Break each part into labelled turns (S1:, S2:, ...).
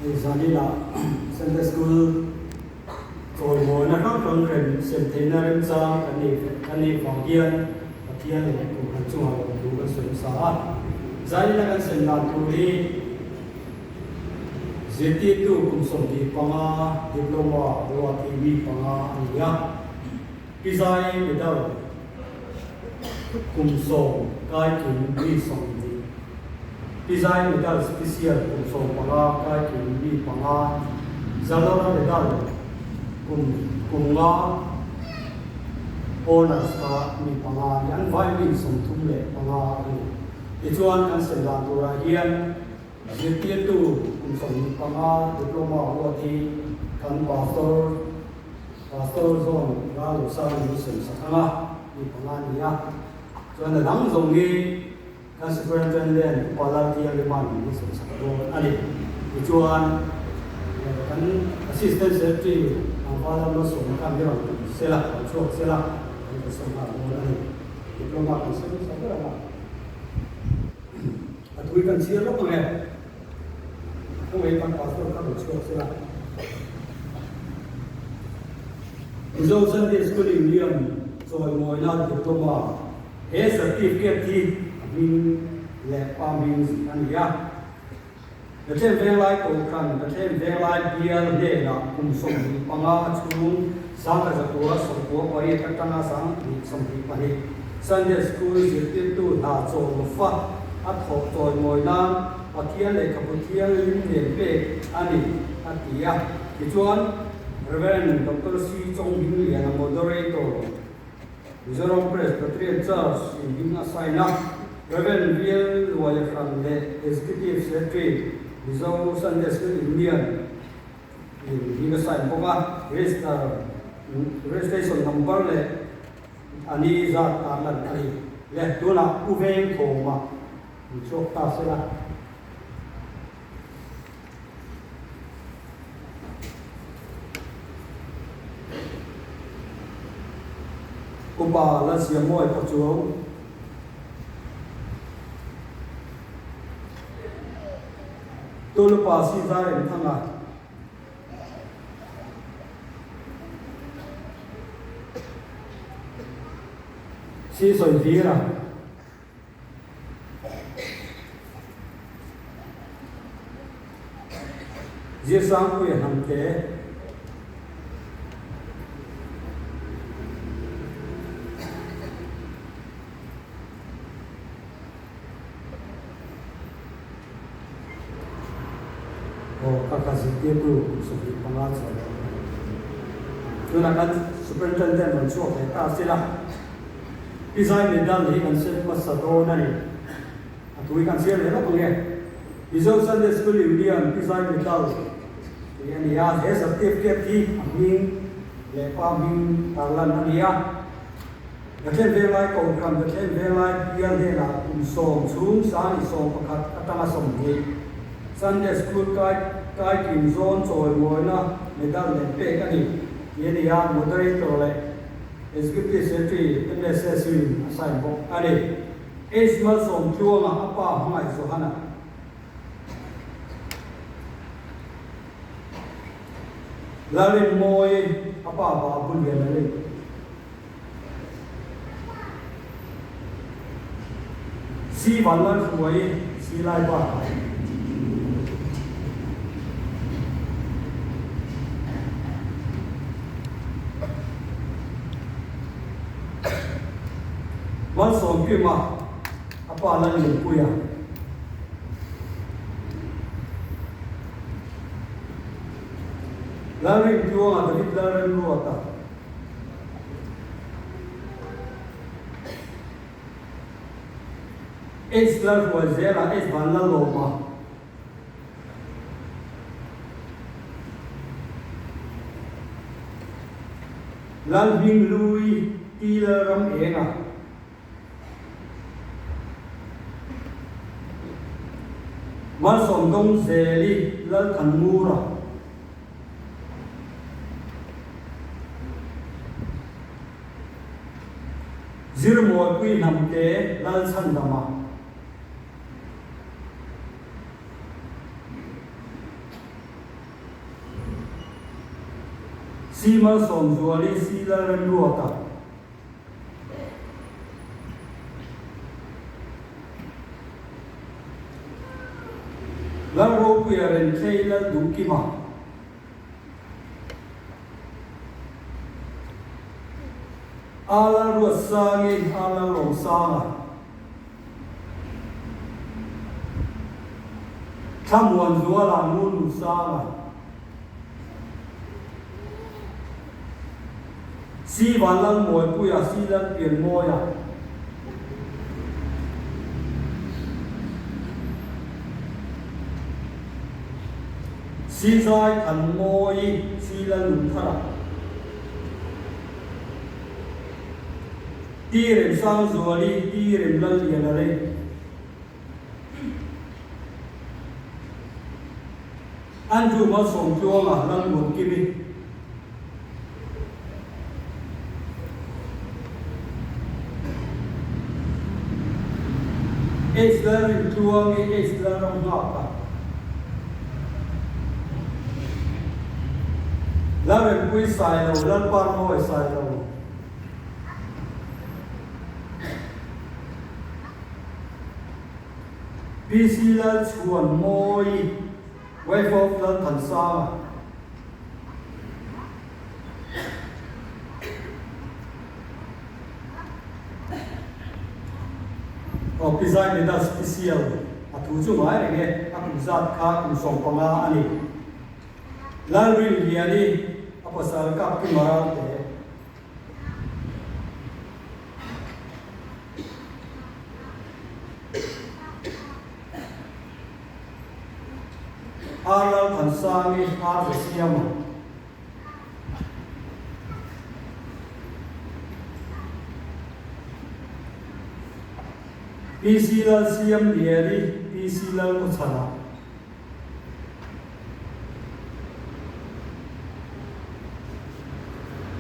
S1: Hei zaninah Sunday School chawimawina hrang hrang rem sem theihna remchang kan nei kan neih vang hian Pathian leh Kohhran chungah lawmthu kan sawi hmasa a. Zaninah kan sem dan tur hi Zirtirtu kum 25 Diploma ruat hi mi panga a ni a. Pi Zai Medal kum sawm kai tling mi 20. Pi Zai Medal Special kum 15 kai tling mi panga. Zalora Medal kum kum nga Honors kha mi panga a ni. An vai mi 35 a ni. Tichuan kan sem dan turah hian Zirtirtu kum 25 diploma ruat hi kan Pastor Pastor John Ralosang min sawi sak ang a, mi panga a ni a. Chuan a dang zawng hi kan Superintendent Upa Lalthiangliman min sawi sak dawn a ni. Tichuan kan Assistant Secretary Tlangval Lalmalsawma khan hi rawn tum sela, rawn chhuak sela kan rawn sawi nghal dawn a ni. Diploma kan sawi hmasa ber ang a. A tui kan chhiar lawk ang e. Khawngaih kan pastor kha rawn chhuak sela. Mizo Sunday School Union chawimawina diploma he certificate hi a hming leh pa hming zin a ni a. Bethlehem Venglai Kohhran Bethlehem Venglai bial hnenah kum 25 chhung 1998 atanga 2022 Sunday School zirtirtu hna chawl fa a thawh chawimawi nan Pathian lehkhabu thianghlim nen pek a ni, a ti a. Tichuan, Rev. Doctor C. Chonghmingliana Moderator, Mizoram Presbyterian Church in hming a sign a, Rev. VL Luaihran leh Executive Secretary, Mizo Sunday School Union in hming a sign bawk a, Register Registration number leh a ni zat tar lan a ni. Le tunah Pu Veng Thawma in chhuak ta sela. Upa Lalsiammawi pawh chu Tulupa Sizar Engthanga Sisawihlira. Zirsangpuia Hnamte Aw ka ka zirtirtu kum 25 chuan a awm a ni. Tunah kan Superintendent rawn chhuak leh ta sila. Pi Zai Medal hi kan sem hmasa dawn a ni. A tui kan chhiar leh lawk ang e. Mizo Sunday School Union Pi Zai Medal tih a ni a, he certificate hi a hming leh pa hming tarlan a ni a. Bethlehem Venglai Kohhran Bethlehem Venglai bial hnenah kum sawm chhung 11 atanga 20 Sunday School kai kaikim zawn chawimawina medal leh pek a ni tih a ni a, Moderator leh Executive Secretary MSS in a sign bawk a ni. H Malsawm Tluanga a pa hmangaih Johana. Lalrinmawi a pa Babu Liana ni. C Vanlalhruai C Laipa. Malsawmkima a pa Lallianpuia. Lalrintluanga David Lalremruata. H Lalhruaizela H Vanlalawma. Lalhminglui T Lalramenga. Malsawmdawngzeli Lalthanmura. Zirmualpui Hnamte Lalchhandama. Si Malsawmzuali, Si Lalremruata. Lalropuia Renthlei Lalduhkima. A Lalruatsangi, A Lalrawmsanga. Thlamuanzuala Ngurnunsanga. Si Vanlalmawipuia, Si Lalpianmawia. Si Zai Thanmawii, Si Lalnunthara. Ti Remsangzuali, Ti Remlalliana le. Andrew Malsawmtluanga, Lalmuankimi. H Lalrintluangi, H Lalramnghaka. Lalrempui Sailo, Lalparmawi Sailo. PC Lalchhuanmawii, wife of Lalthansanga. Aw Pi Zai Medal Special a thu chu ngai reng e, a kum zat kha kum 15 a ni. Lalrinliani a pasal kap ki Maralte. Ar Lalthansangi, Ar Zasiama. PC Lalsiamliani, PC Lalkhawchhana.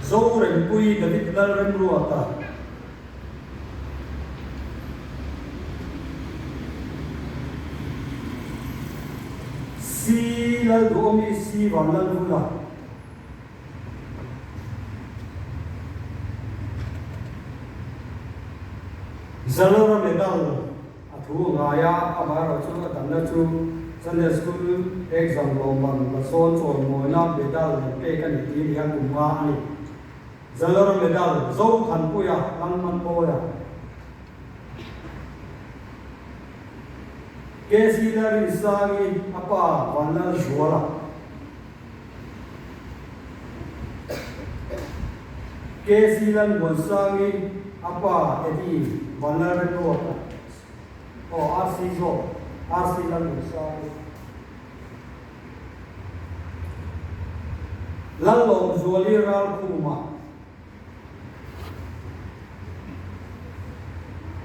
S1: Zorempui David Lalremruata. Si Lalduhawmi Si Vanlalvula. Zalora Medal. A thu a ngai a, amaherawhchu a damna chu Sunday School exam lawmman la sawn chawimawina medal an pek a ni tih ni a kum nga a ni. Zalora medal Zothanpuia Langmanmawia, KC Larinsangi a pa Vanlalzuala, KC Lalmuansangi a pa Eddie Vanlalremruata aw RC zawk RC Lalmuansangi Lallawmzuali Ralkhuma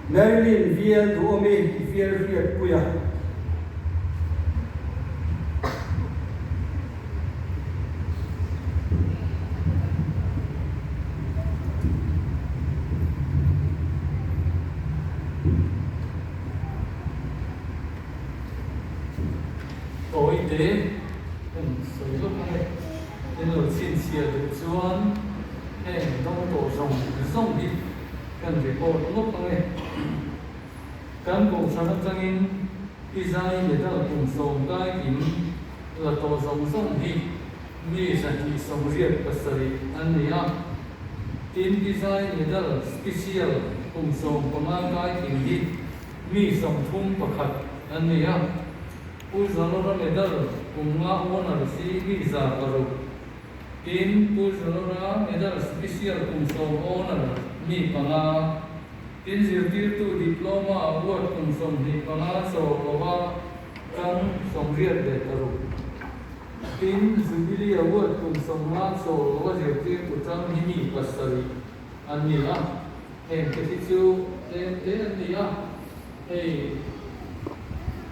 S1: Marilyn VL Duhawmi VL Hriatpuia.
S2: Tawi te kan sawi lawk ang e. In lo chhinchhiah duh chuan heng dawng tawh zawng zawng hi kan record lawk ang e. Kan kohhran atangin i zai medal kum 10 kai kim la tawh zawng zawng hi mi 287 an ni a. Tin, i zai medal special kum 15 kai kim hi mi 31 an ni a. Pu Zalora Medal kum nga owner si mi 600. Tin, Pu Zalora Medal Special kum 10 owner mi panga. Tin, zirtirtu Diploma Award kum 25 chawl lova tang 86. Tin, Jubilee Award kum 50 chawl lova zirtirtu tang hi mi pasarih an ni a. Heng te hi chu tlem te an ni a, hei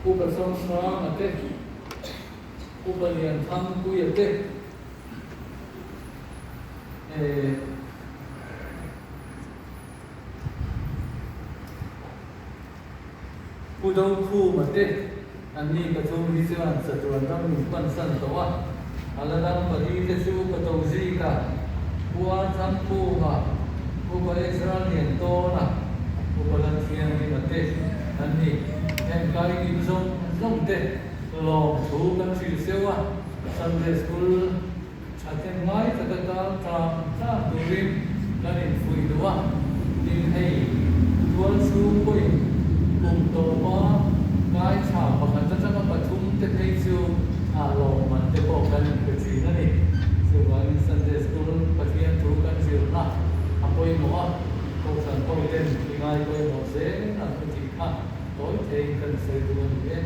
S2: Upa Chawnghranga te, Upa Lianthangpuia te, eh Pu Dokhuma te, an ni pathum hi chuan chatuan ram min pansan tawh a. A la dang palite chu Upa Tozika, Pu Arthangphunga, Upa Ezra Liantawna, Upa Lanthianglima te an ni. Heng kai kim zawng zawng te lawmthu kan hrilh seuh a, Sunday School Thathnem ngai taka kal tlang tlang turin kan infuih duh a, tin hei tual chhung pawhin kum tawpa kai tha pakhat atanga pathum te phei chu a lawmman te pawh kan inpe thin a ni. Chuvangin Sunday School Pathian thu kan zirna a pawimawh a, Kohhran ho ten i ngai pawimawh zel ang u tih kha tawi theiin kan sawi duh a ni e.